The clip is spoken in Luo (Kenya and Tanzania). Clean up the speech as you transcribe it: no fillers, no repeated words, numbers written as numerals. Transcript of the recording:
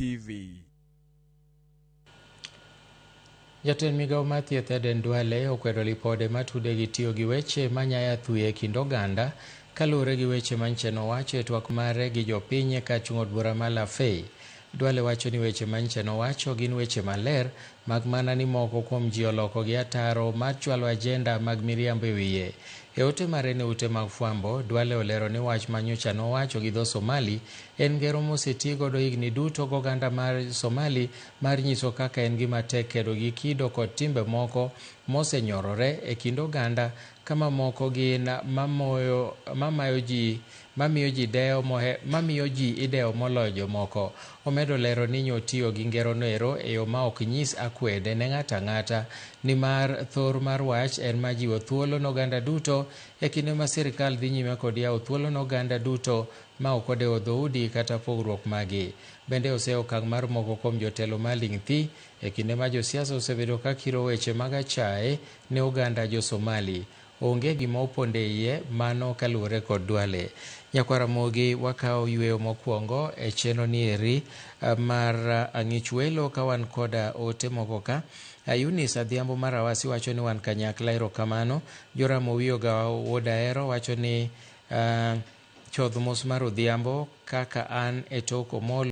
TV. Jatend migao mar thieth Aden Duale okwedo lipode matude gi tiyo gi weche manyayo athuya e kind oganda kaluwore gi weche manyiche nowacho e twak mare gi jopiny kachung' od bura ma Lafey. Duale wacho ni weche manyiche nowacho gin weche maler mak mana ni moko kuom ji oloko gi ataro mar chwalo ajenda mag miriambo e wiye. E ote mare ne ute mag fwambo, Duale olero ni wach ma nyocha nowacho gi dho Somali en ngero moseti godo higni duto goganda mar Somali mar nyiso kaka en gima tek kedo gi kido kod timbe moko mosenyorore e kind oganda kama moko gin mamayo ji mamiyo ji dewo mamiyo ji idewo moloyo jomoko. Omedo lero ni nyotiyo gi ngerono ero e yo ma ok nyis akwede ne ng'ato ang'ata nimar thor mar wach en ma jiwo thuolo ne oganda duto e kinde ma sirikal dhi nyime kod yawo thuolo ne oganda duto ma ok odewo dhoudi kata pogruok magi. Bende oseyo okang' mar moko kuom jotelo maling' thi e kinde ma josiasa osebedo ka kiro weche mag achaye ne oganda jo Somali. Onge gima opondo e iye mano kaluwore kod Duale. Nyakwar Ramogi wakawo yweyo mokwongo e chenro ni eri mar ang'ich welo ka wan koda ote moko ka. Eunice Adhiambo mar Awasi wacho ni wan kanyakla erokamano. Joram Owiyoga wuod Ahero wacho ni chodh mos mar odhiambo kaka an e tok Omolo.